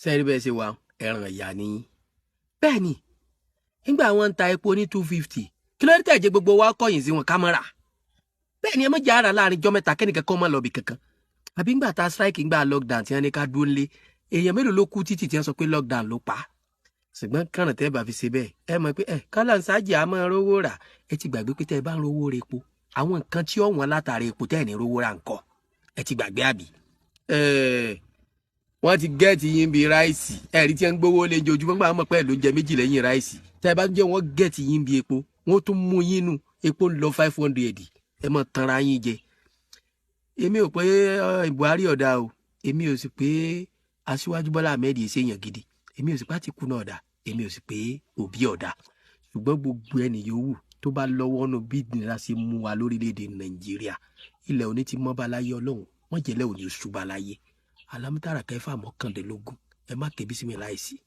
Sẹ́ẹ̀rí bẹ́ẹ̀ ṣe wà, ẹran ìyá ni. Bẹ́ẹ̀ ni, nígbà wọn ń ta epo ní 250, kí ló dé tẹ̀jẹ̀ gbogbo wa kọ̀yìn sí wọn kámẹ́rà? Bẹ́ẹ̀ ni, ẹ má jẹ́ ara láàrin jọ́ mẹ́ta kẹ́nìkan kọ́ mọ́ lọ bì kankan. Àbí ńgbà tá strike, ńgbà lockdown tí wọ́n ní ká dúró ńlé, èèyàn mélòó ló kú títì tí wọ́n sọ pé lockdown ló pa á? Ṣùgbọ́n kànáà tẹ́ bá fi ṣe bẹ́ẹ̀, ẹ mọ̀ pé ẹ kọ́lá ń ṣáàjì á máa rówó rà. Ẹ ti gbàgbé pé tẹ́ ẹ bá ń rówó ra epo, àwọn nǹkan tí ó wọ́n látàrí epo tẹ́ ẹ̀ ní rówó rà ńkọ́? Ẹ ti gbàgbé àbí? Wọ́n ti get yín bíi rice. Ẹ̀rí tí wọ́n ń gbówó lé ojoojúmọ́ gbà wọ́n mọ̀ pé ẹ̀ ló ń jẹ méjì lẹ́yìn rice. Tẹ́ ẹ bá jẹ́ wọ́n get yín bíi epo, wọ́n tún mú yín nù. Epo ń lọ 500, ẹ mọ̀ tanra yín jẹ. Èmi ò pé Buhari ọ̀dà o, èmi ò sì pé Aṣíwájú Bọ́lá Ahmed ṣe èèyàn gidi, èmi ò sì pé Àtìkù náà ọ̀dà, èmi ò sì pé Òbí ọ̀dà. Ṣùgbọ́n gbogbo ẹnì yòówù tó bá lọ́wọ́ nù bí ìnira ṣe mú wa lórílẹ̀‐èdè Nàìjíríà, ilẹ̀ òní ti mọ́ bá láyé. Ọlọ́run wọ́n jẹ́lẹ̀ òní oṣù bá láyé. Alámútàrà kẹfà 19, ẹ má kébí sí mi láìsí.